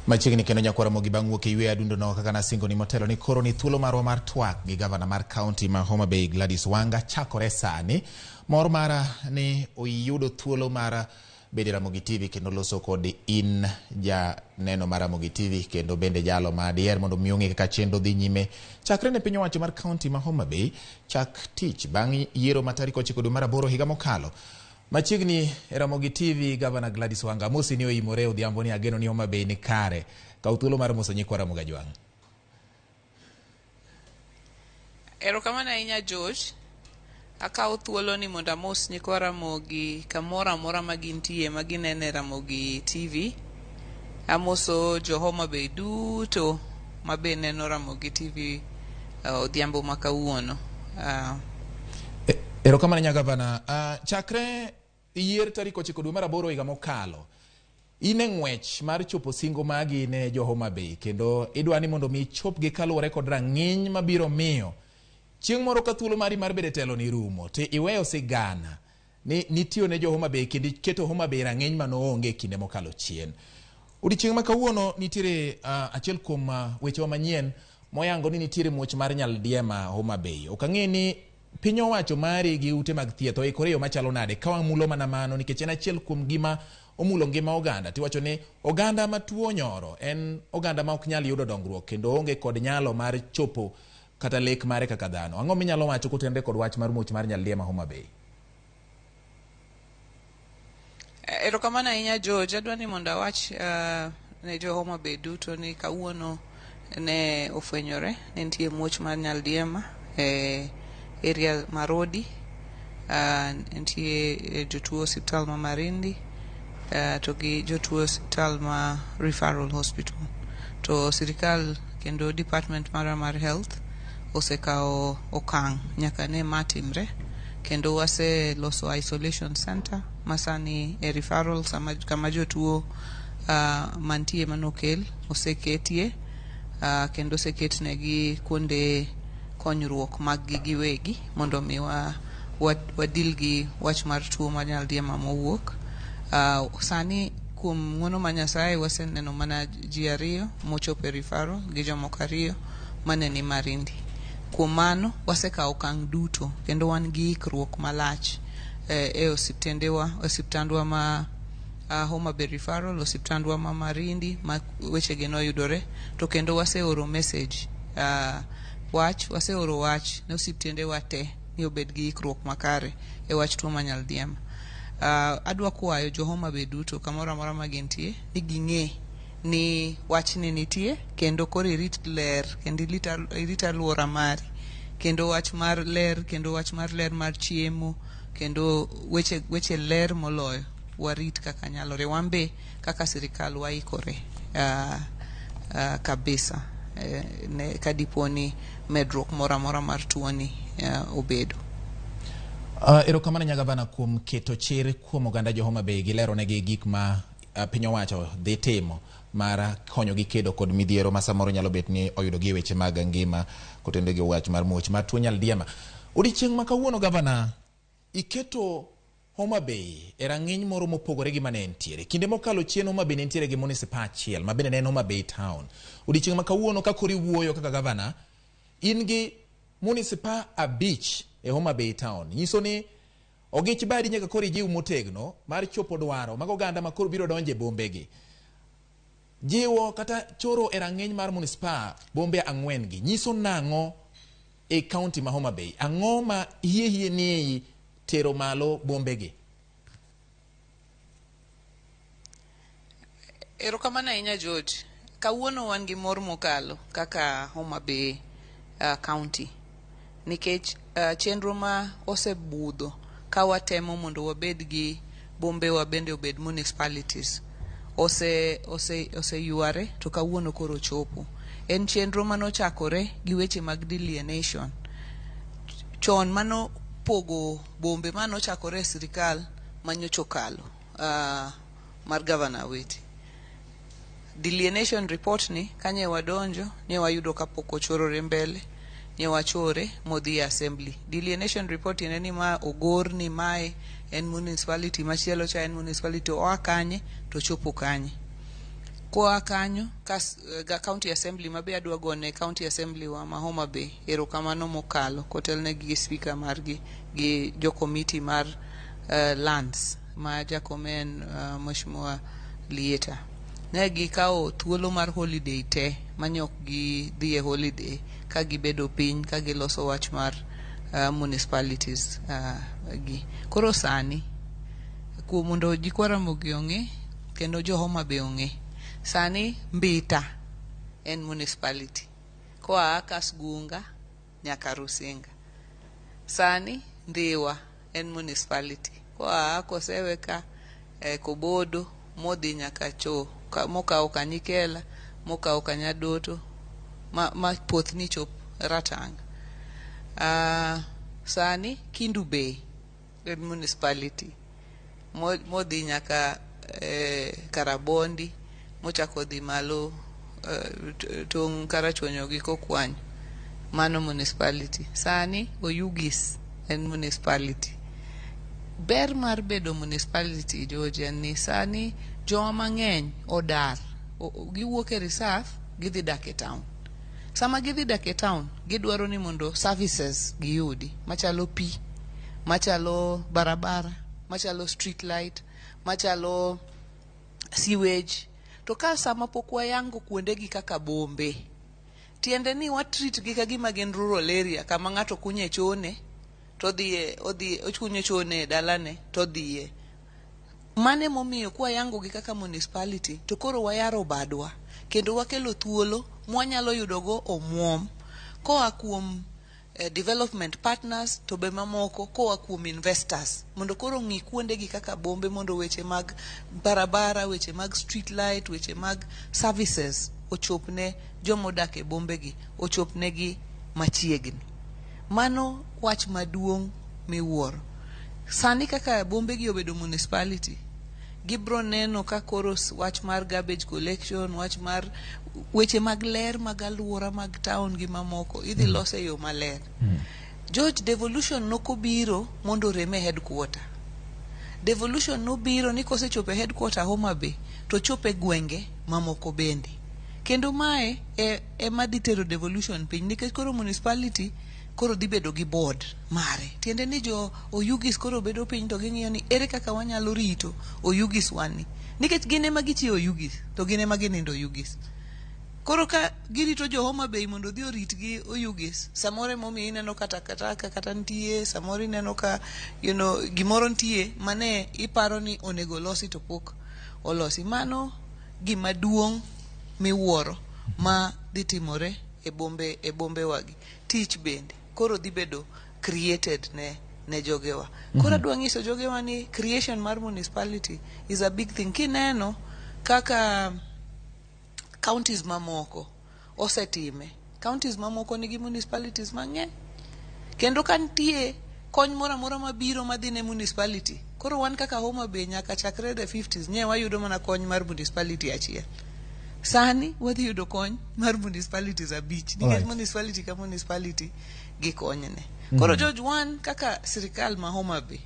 Machiegni kendo nyakwar Ramogi bang' wuok e yweyo adundo no kaka nasingo ni motelo ni koro ni thuolo marwa mar twak gi gavana mar kaunti ma Homa Bay Gladys Wanga chakore sani. Mor mara ni oyudo thuolo mar bedo e Ramogi TV kendo loso kod in janeno mar Ramogi TV kendo bende jalo ma diher mondo mi ong'e kaka chenro dhi nyime chakre ne piny owacho mar kaunti ma Homa Bay chak tich bang' yiero ma tarik 9 dwe mar 8 higa mokalo. Machiegni e Ramogi TV, Gavana Gladys Wanga amosi ni oimore odhiambo ni ageno ni Homa Bay ni kare. Kaw thuolo mar moso nyikwa Ramogi Ajwang'. Erokamano ahinya George. Akawo thuolo ni mondo amos nyikwa Ramogi kamoro amora ma gintie ma ginene Ramogi TV. Amoso jo Homa Bay duto ma be neno Ramogi TV odhiambo ma kawuono. Erokamano nya gavana. Chakre yier tarik 9 dwe mar 8 higa mokalo, in e ng'wech mar chopo singo magi ne jo Homa Bay kendo idwa ni mondo mi ichopgi kaluwore kod rang'iny mabiro miyo chieng' moro ka thuolo mari mar bedo e telo ni rumo to iweyo sigana ni nitiyo ne jo Homa Bay kendo iketo Homa Bay rang'iny manoonge e kinde mokalo chien. Odiechieng' ma kawuono nitiere achiel kuom wechewa manyien moyango ni nitiere muoch mar nyaldiema Homa Bay. Ok ang'e ni piny owacho mari gi ute mag thieth oikore e yo machalo nade ka wamulo mana mano nikech en achiel kuom gima omulo ngima oganda. Tiwacho ni oganda ma tuo nyoro en oganda ma ok nyal yudo dongruok kendo onge kod nyalo mar chopo kata lek mare kaka dhano. Ang'o minyalo wacho kotenore kod wach mar muoch mar nyaldiema Homa Bay? Erokamano ahinya George. Adwa ni mondo awach ne jo Homa Bay duto ni kawuono ne ofwenyore ne nitie muoch mar nyaldiema e area ma Rodi. Nitie jotuo osiptal ma Marindi to gi jotuo osiptal ma Referral Hospital. To sirikal kendo department mara mar health osekawo okang' nyaka ne ma timre kendo waseloso isolation center masani e referral sama kama jotuo mantie manokel oseketie kendo oseketnegi kuonde konyruok mag gi giwegi mondo mi wa wadil gi wach mar tuo mar nyaldiema mowuok. Sani kuom ng'uono mar Nyasaye waseneno mana ji ariyo mochopo e referral gi jomoko ariyo mane ni Marindi. Kuom mano wasekawo okang' duto kendo wan gi ikruok malach e osiptendewa, osiptandwa ma Homa Bay Referral, osiptandwa ma Marindi ma wechegi noyudore to kendo waseoro message wach waseoro wach ne osiptendewa te ni obed gi ikruok makare e wach tuo mar nyaldiema. Adwa kwayo jo Homa Bay duto kamoro amora ma gintie ni ging'e ni wachni nitie kendo koro irit ler kendo irit aluora mari kendo wach mar ler kendo wach mar ler mar chiemo kendo weche weche ler moloyo warit kaka nyalore. Wan be kaka sirikal waikore kabisa ne kadipo ni medruok moro amora mar tuoni obedo. Erokamano nya gavana kuom keto chir kuom oganda jo Homa Bay gi lero negi gik ma piny owacho dhi timo mar konyogi kedo kod midhiero ma samoro nyalo bet ni oyudogi e weche mag ngima kotenore gi wach mar muoch mar tuo nyaldiema. Odiechieng' ma kawuono gavana iketo Homa Bay e rang'iny moro mopogore gi mane entiere. Kinde mokalo chien Homa Bay ne nitiere gi municipal achiel ma bende ne en Homa Bay Town. Odiechieng' ma kawuono ka koro iwuoyo kaka gavana, in gi municipal 5 e Homa Bay Town. Nyiso ni ogich badi nyaka koro ijiw motegno mar chopo dwaro mag oganda ma koro biro donjo e bombegi. Jiwo kata choro e rang'iny mar municipal bombe 4 gi nyiso nang'o e kaunti ma Homa Bay? Ang'o ma hie hie ni tero malo bombegi? Erokamano ahinya George. Kawuono wan gi mor mokalo kaka Homa Bay County nikech chenro ma osebudho ka watemo mondo wabed gi bombewa bende obed municipalities oseyuare to kawuono koro ochopo. En chenro manochakore gi weche mag delineation. Chon mano pogo bombe manochakore e sirikal manyocha okalo mar Governor Awiti. Delineation report ni kanye wadonjo ne wayudo kapok ochorore mbele ne wachore modhi e assembly. Delineation report tiende ni ma ogor ni mae en municipality machielo cha en municipality oa kanye to chopo kanye. Koa kanyo, kas, ga county assembly mabe adwa gone county assembly wa ma Homa Bay erokamano mokalo kotelnegi gi speaker margi gi jo committee mar lands ma jakome en Mheshimiwa Lieta. Ne gikawo thuolo mar holiday te mane ok gidhi e holiday ka gibedo piny ka giloso wach mar municipalities gi. Koro sani kuom mondo jikwa Ramogi ong'e kendo jo Homa Bay ong'e sani Mbita en municipality koa Kasgunga nyaka Rusinga. Sani Ndhiwa en municipality koa Kosewe ka Kobodo modhi nyaka Cho mokawo Kanyikela mokawo Kanyadoto ma Pothni chop Ratang. Sani Kendu Bay en municipality modhi nyaka Karabondi mochako dhi malo tong' Karachuonyo gi Kokwanyo mano municipality. Sani Oyugis en municipality. Ber mar bedo municipality George en ni sani jowa mang'eny odar giwuok e reserve gidhi dak e town. Sama gidhi dak e town gidwaro ni mondo services giyudi machalo pi, machalo barabara, machalo street light, machalo sewage. To ka sama pok wayango kuondegi kaka bombe, tiende ni wa treat gi kagima gin rural area kama ng'ato kunye chone to odhiye odhi okunyo chone e dalane to odhiye. Mano emomiyo kwayango gi kaka municipality to koro wayaro badwa kendo wakelo thuolo mwanyalo yudogo omuom koa kuom development partners to be mamoko koa kuom investors mondo koro ng'i kuondegi kaka bombe mondo weche mag barabara, weche mag street light, weche mag services ochopne jomodak e bombegi ochopnegi machiegni. Mano wach maduong' miwuoro. Sani kaka bombegi obedo municipality, gibro neno ka koro wach mar garbage collection, wach mar weche mag ler mag alwora mag town gi mamoko idhi los e yo maler. George, devolution nokobiro mondo orem e headquarter. Devolution nobiro ni kosechopo e headquarter Homa Bay to chopo e gwenge mamoko bende. Kendo mae ema dhi tero devolution piny nikech koro municipality koro dhi bedo gi board mare. Tiende ni jo Oyugis koro bedo piny to ging'iyo ni ere kaka wanyalo rito Oyugis wani. Nikech gin ema gichiwo Oyugis to gin ema ginindo Oyugis. Koro ka girito jo Homa Bay mondo odhi orit gi Oyugis, samoro emomiyo ineno ka takataka kata nitie, samoro ineno ka gimoro nitie mane iparo ni onego losi to pok olosi. Mano gima duong' miwuoro ma dhi timore e bombe e bombewagi. Tich bende koro dhi bedo created ne jogewa. Koro adwa nyiso jogewa ni creation mar municipality is a big thing. Kineno kaka counties mamoko osetime, counties mamoko nigi municipalities mang'eny. Kendo ka nitie kony moro amora mabiro madhi ne municipality, koro wan kaka Homa Bay nyaka chakre the 50s nye wayudo mana kony mar municipality achiel. Sani wadhi yudo kony mar municipalities abich nikech municipality ka municipality gi konyne. Koro George, wan kaka sirikal ma Homa Bay,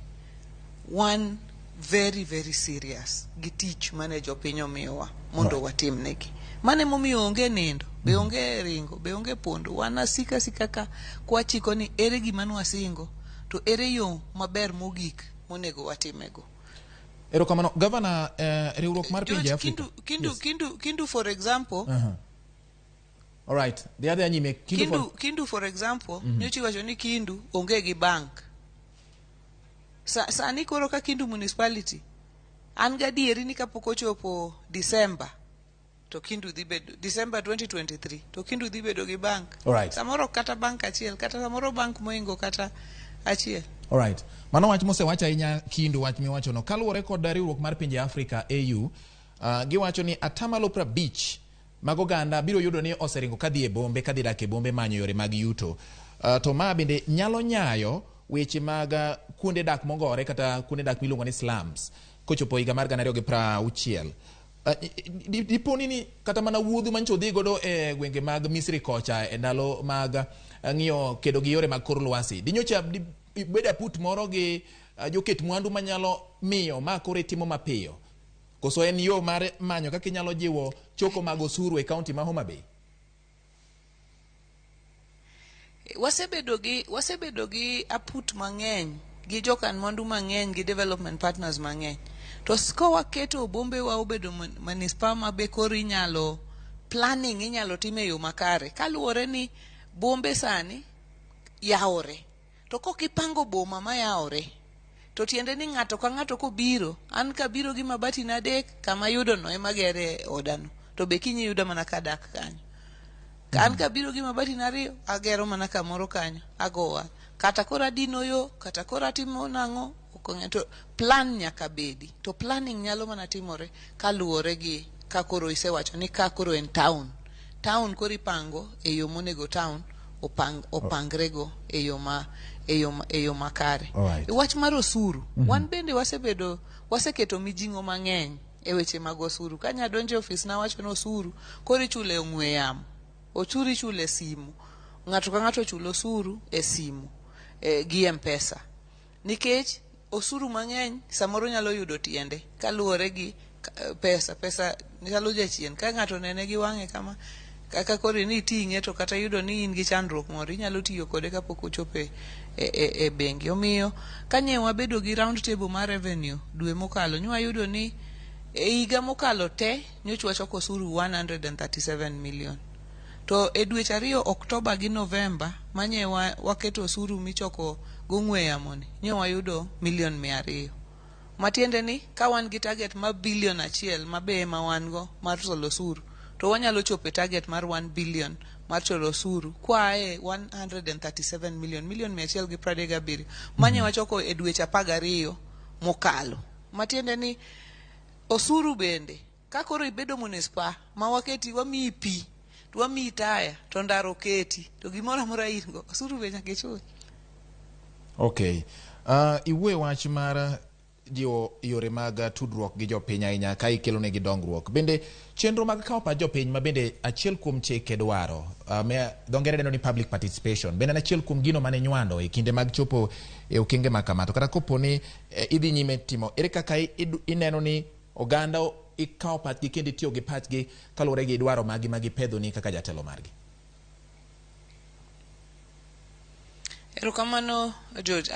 wan very very serious gi tich mane jopiny omiyowa mondo watimnegi. Mano emomiyo onge nindo, be onge ringo, be onge pondo. Wan asika asika ka kwachiko ni ere gima nwasingo to ere yo maber mogik monego watimego. Erokamano. Gavana, riwruok mar pinje George, Afrika. Kindu, Yes. Kindu for example, All right. Dhi adhiya nyime. Kindu, Kindu, Kindu for example, nyocha iwacho ni Kindu onge gi bank. Sani koro ka Kindu municipality, an gadieri ni kapok ochopo December, to Kindu dhi bedo December 2023, to Kindu dhi bedo gi bank. Samoro kata bank achiel, kata samoro bank moingo kata achiel. All right. Mano wach mosewach ahinya Kindu, wach miwachono. Kaluwore kod riwruok mar pinje Afrika AU, giwacho ni atamalo 50 mag oganda biro yudo ni oseringo kadhi e bombe, kadhi dak e bombe manyo yore mag yuto. To ma bende nyalo nyayo weche mag kuonde dak mogore kata kuonde dak miluongo ni slums kochopo higa mar 2060. Diponi ni kata mana wuodhu manyicho odhi godo e gwenge mag Misri kocha e ndalo mag ng'iyo kedo gi yore mag kor lwasi, dinyocha bed aput moro gi joket mwandu manyalo miyo ma koro itimo mapiyo. Koso en yo mar manyo kaka inyalo jiwo choko mag osuru e kaunti ma Homa Bay? Wasebedo gi aput mang'eny gi jokan mwandu mang'eny gi development partners mang'eny, to kowaketo bombewa obedo manispaa ma be koro inyalo planning, inyalo tim e yo makare, kaluwore ni bombe sani yawore. To kok ipango boma mayawore, to tiende ni ng'ato ka ng'ato kobiro, an kabiro gi mabati na adek, kama yudo no ema gere odano, to be kiny iyuda mana kadak kanyo. An kabiro gi mabati na ariyo, agero mana kamoro kanyo, ago ohala, kata koro adino yo, kata koro atimo nang'o, ok ong'e. To plan nyaka bedi, to planning nyalo mana timore kaluwore gi ka koro isewacho ni ka koro en town, town koro ipango e yo monego town opangrego e yo makare. Wach mar osuru, wan bende wasebedo, waseketo mijing'o mang'eny e weche mag osuru. Ka nyadonjo e ofis, nawacho ni osuru koro ichulo e ong'we yamo, osuru ichulo e simu, ng'ato ka ng'ato chulo osuru e simu gi M-Pesa, nikech osuru mang'eny samoro nyalo yudo tiende kaluwore gi pesa. Pesa chalo jachien, ka ng'ato onene gi wang'e kama, kaka koro ni iting'e, to kata yudo ni in gi chandruok moro, inyalo tiyo kode kapok ochopo e bengi. Omiyo kanye wabedo gi round table mar revenue dwe mokalo, nywayudo ni e higa mokalo te nyocha wachoko osuru 137 million, to e dweche ariyo, Oktoba gi Novemba, manye waketo osuru michoko gong'we yamo ni, nye wayudo milion 200, matiende ni ka wan gi target mar bilion 1, ma be ema wan go mar solo osuru, to wanyalo chopo e target mar 1 billion mar cholo osuru koa e 137 million, milion 137 manye wachoko e dweche 12 mokalo. Matiende ni osuru bende ka koro ibedo munispa ma waketi, wamiyi pi, to wamiyi taya, to ndara oketi, to gimoro amora in go, osuru be nyaka ichul. Okay. Iwuoye wach mar jiwo yore mag tudruok gi jopiny ahinya ka ikelo negi dongruok. Bende chenro mag kawo pach jopiny, ma bende achiel kuom chike dwaro, dho ngere dendo ni public participation, bende en achiel kuom gino mane nywando e kinde mag chopo e okenge ma kama. To kata kopo ni idhi nyime timo, ere kaka ineno ni oganda ikawo pachgi kendo itiyo gi pachgi kaluwore gi dwaro magi ma gipedhoni kaka jatelo margi? Erokamano, George.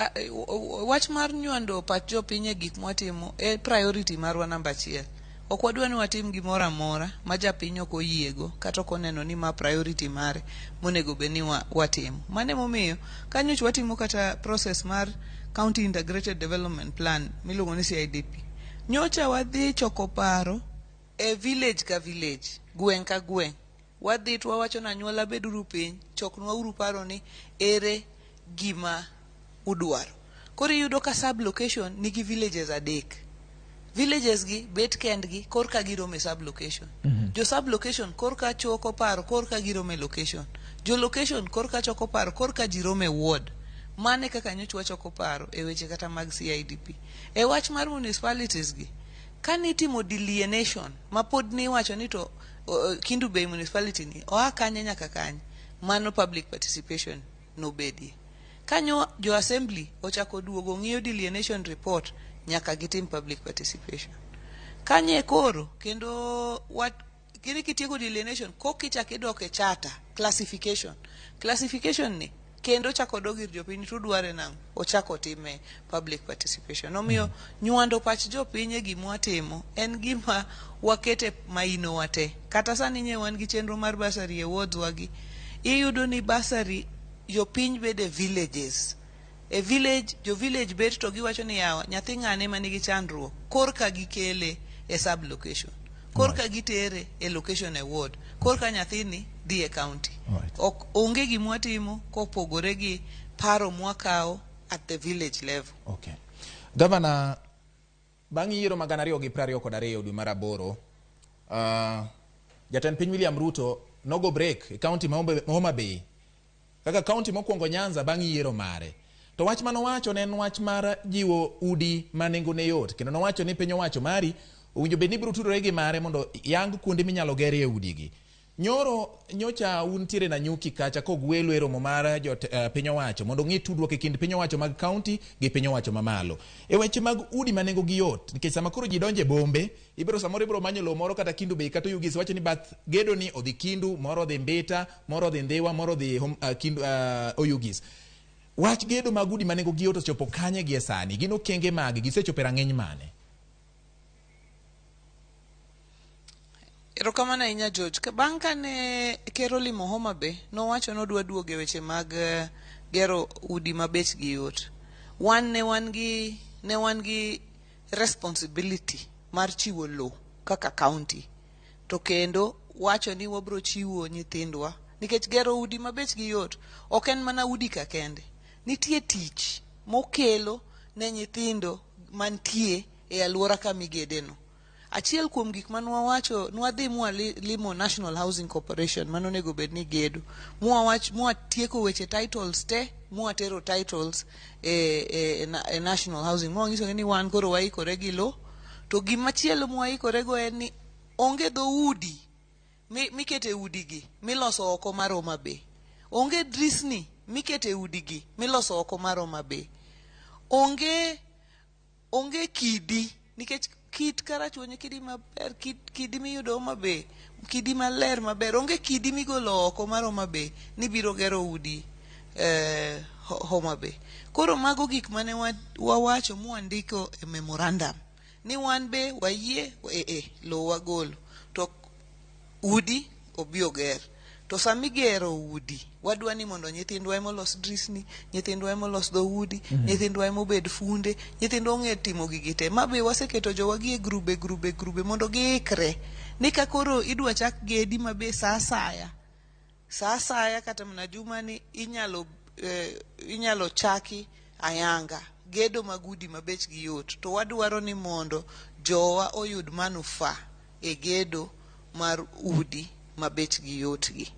Wach mar nywando pach jopiny e gik mwatimo e priority marwa namba achiel. Ok wadwa ni watim gimoro amora ma japiny ok oyiego, kata ok oneno ni ma priority mare monego bed ni watimo. Mano emomiyo kanyocha watimo kata process mar County Integrated Development Plan miluongo ni CIDP. Nyocha wadhi choko paro e village ka village, gweng' ka gweng'. Wadhi to wawacho ni, "Anyuola, beduru piny, choknwa uru paro ni ere gima udwaro." Koro iyudo ka sub location nigi villages adek. Villages gi bet kendgi, korka giromo e sub location. Jo sub location korka choko paro, korka giromo e location. Jo location korka choko paro, korka ji romo e ward. Mano e kaka nyocha wachoko paro e weche kata mag CIDP. E wach mar municipalities gi, kanitimo delineation ma pod niwacho ni to Kendu Bay municipality ni oa kanye nyaka kanye, mano public participation nobedie. Kanyo jo assembly ochako duogo ng'iyo delineation report, nyaka gitim public participation. Kanye koro kendo wat kini kitieko delineation, kokichak idok e charter classification. Classification ni kendo chako dog ir jopiny to dware nang'o, ochako time public participation. Omiyo nywando pach jopiny e gima watimo en gima wakete maino wate. Kata sani nye wan gi chenro mar bursary e wards wagi, iyudo ni bursary jopiny bedo e villages. E village, jo village bet to giwacho ni, "Yawa, nyathi ng'ane manigi chandruok," korka gikele e sub location, korka gitere e location, e ward, korka nyathini dhi e county. Ok onge gima watimo kopogore gi paro mwakawo at the village level. Okay. Gavana, bang' yiero mag 2022 dwe mar aboro, jatend piny William Ruto nogo break e kaunti ma Homa Bay kaka kaunti mokwongo Nyanza bang' yiero mare. To wach manowacho ne en wach mar jiwo udi ma nengone yot, kendo nowacho ni piny owacho mari owinjo bed ni biro tudore gi mare mondo yang kuonde minyalo gerie udigi. Nyoro nyocha untiere Nanyuki kacha kogwelu e romo mar piny owacho mondo ong'i tudruok e kind piny owacho mag kaunti gi piny owacho mamalo. E weche mag udi ma nengo gi yot, nikech sama koro ji donjo e bombe, ibiro samoro ibiro manyo lowo moro kata Kendu Bay kata Oyugis, wacho ni bath gedo ni odhi Kendu, moro odhi Mbita, moro odhi Ndhiwa, moro odhi Kendu, Oyugis. Wach gedo mag udi ma nengo gi yot osechopo kanye gie sani? Gin okenge mage? Gisechopo e rang'iny mane? Erokamano ahinya, George. Bang' kane ker olimo Homa Bay, nowacho nodwa duogo e weche mag gero udi ma bechgi yot. Wan ne wan gi responsibility mar chiwo lowo kaka county. To kendo wacho ni wabro chiwo nyithindwa nikech gero udi ma bechgi yot ok en mana udi ka kende. Nitie tich mokelo ne nyithindo mantie e alwora kama igedeno. Achiel kuom gik mane wawacho, nwadhi mwalimo National Housing Corporation manonego bed ni gedo. Mwawach, mwatieko weche titles te, mwatero titles e National Housing. Mwanyisogi ni wan koro waikore gi lo. To gimachielo mwaikore go en ni onge dhoudi mikete udigi miloso oko mar Homa Bay. Onge drisni mikete udigi miloso oko mar Homa Bay. Onge kidi nikech kit Karachuonyo kidi maber, kidi miyudo Homa Bay, kidi maler maber. Onge kidi migolo oko mar Homa Bay ni biro gero udi Homa Bay. Koro mago gik mane wawacho mwandiko e memorandum ni wan be wayie lowo wagolo to udi obi oger. To sama igero udi, wadwa ni mondo nyithindwa ema olos drisni, nyithindwa ema olos dhoudi, nyithindwa ema obed funde, nyithindwa ong'e timo gigi te. Ma be waseketo jowagi e grube grube grube mondo giikre ni ka koro idwa chak gedi ma be sa asaya, sa asaya kata mana juma ni inyalo chaki ayanga gedo mag udi ma bechgi yot. To wadwaro ni mondo jowa oyud manufaa e gedo mar udi ma bechgi yot gi.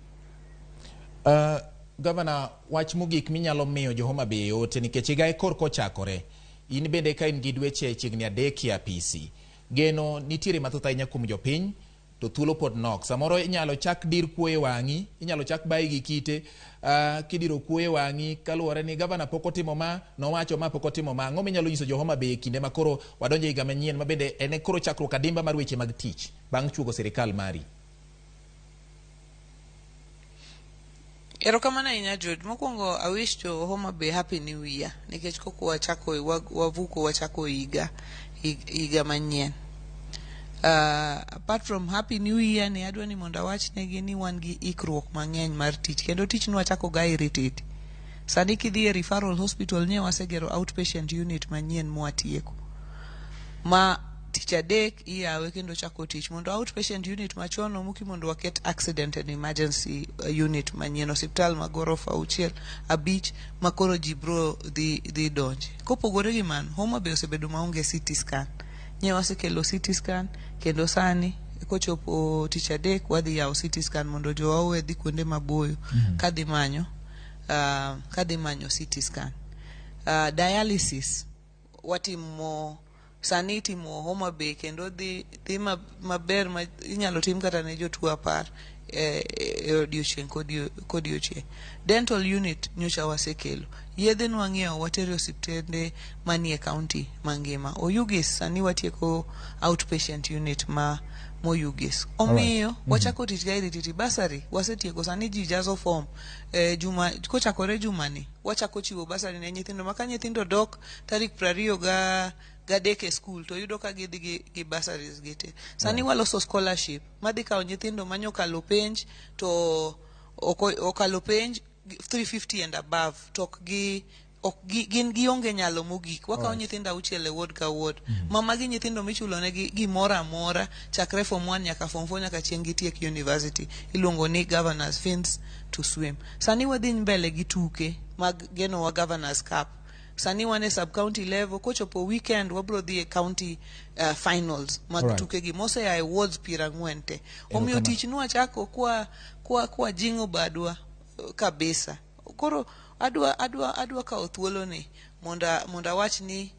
Gavana, wach mogik minyalo miyo jo Homa Bay ote nikech higa e korka ochakore, in bende ka in gi dweche chiegni 3 e apisi, geno nitiere mathoth ahinya kuom jopiny, to thuolo pod nok. Samoro inyalo chak dir kuoyo e wang'i, inyalo chak bayi gi kite, kidiro kuoyo e wang'i kaluwore ni gavana pok otimo ma, nowacho ma pok otimo ma. Ang'o minyalo nyiso jo Homa Bay e kinde ma koro wadonjo e higa manyien ma bende en koro chakruok adimba mar weche mag tich bang' chuogo sirikal mari? Erokamano ahinya, George. Mokwongo I wish jo Homa Bay happy new year nikech koko wachako wavuko wachako higa manyien. Apart from happy new year ni adwa ni mondo awach negi ni wan gi ikruok mang'eny mar tich kendo tich nwachako ga irititi. Sani kidhi e referral hospital nye wasegero outpatient unit manyien mwatieko. Ma tich adek iyawe kendo chako tich mondo outpatient unit machon omuki mondo waket accident and emergency unit manyien, osiptal ma gorofa 6 5 ma koro ji bro dhi donje. Kopogore gi mano, Homa Bay osebedo maonge CT scan. Nye wasekelo CT scan kendo sani kochopo tich adek wadhi yawo CT scan mondo jowa owe dhi kuonde maboyo kadhi manyo CT scan. Dialysis watimo sani, itimo Homa Bay kendo dhi maber ma inyalo tim kata ne jotuo 10 e odiochieng' kodiochieng'. Dental unit nyocha wasekelo. Yedhe nwang'iewo watero e osiptende manie county mangima. Oyugis sani watieko outpatient unit ma Moyugis. Omiyo wachako tich ga irititi. Bursary wasetieko, sani ji jazo form. Juma kochakore jumani wachako chiwo bursary ne nyithindo ma ka nyithindo dok tarik 23 e skul to yudo ka gidhi gi bursaries gi te. Sani waloso scholarship madhi kawo nyithindo manyokalo penj to okalo penj 350 and above to ok gi ok gi, gin gionge nyalo mogik. Wakawo nyithindo 6 e ward ka ward. Ma magi nyithindo michulo negi gimoro amora chakre form 1 nyaka form 4 nyaka chieng' gitiek university. Iluongo ni Governors Fins to Swim. Sani wadhi mbele gi tuke mag Genowa Governors Cup. Sani wan e sub county level, kochopo weekend wabro dhi e county finals mag tuke gi mosea e wards 40 te. Omiyo tich nwachako kwa jing'o badwa kabisa. Koro adwa kawo thuolo ni mondo awach ni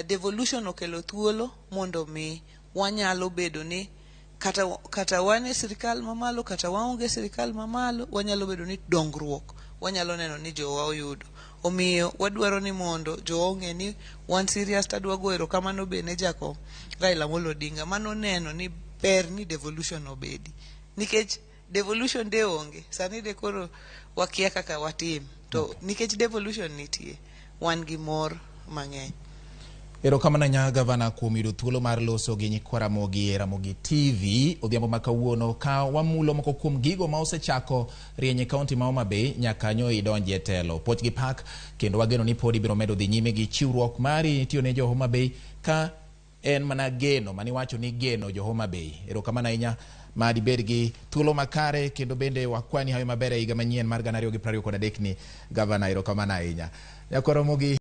devolution okelo thuolo mondo mi wanyalo bedo ni Kata wan e sirikal mamalo, kata waonge e sirikal mamalo, wanyalo bedo ni dongruok wanyalo neno ni jowa oyudo. Omiyo wadwaro ni mondo jowa ong'e ni wan serious. Tadwa go erokamano be ne jakom Raila Amolo Odinga manoneno ni ber ni devolution obedi, nikech devolution de onge sani de koro wakia kaka watim to nikech devolution nitie, wan gi mor mang'eny. Erokamano ahinya, gavana, kuom yudo thuolo mar loso gi nyikwa Ramogi e Ramogi TV odhiambo ma kawuono, ka wamulo moko kuom gigo ma osechako rieny e kaunti ma Homa Bay nyaka nyo idonji e telo. Puoch gi pak, kendo wageno ni pod ibiro medo dhi nyime gi chiwruok mari tiyo ne jo Homa Bay, ka en mana geno maniwacho ni geno jo Homa Bay. Erokamano ahinya, ma dibed gi thuolo makare, kendo bende wakwani hawi maber e higa manyien mar 2023 ni, gavana. Erokamano ahinya, nyakwa Ramogi.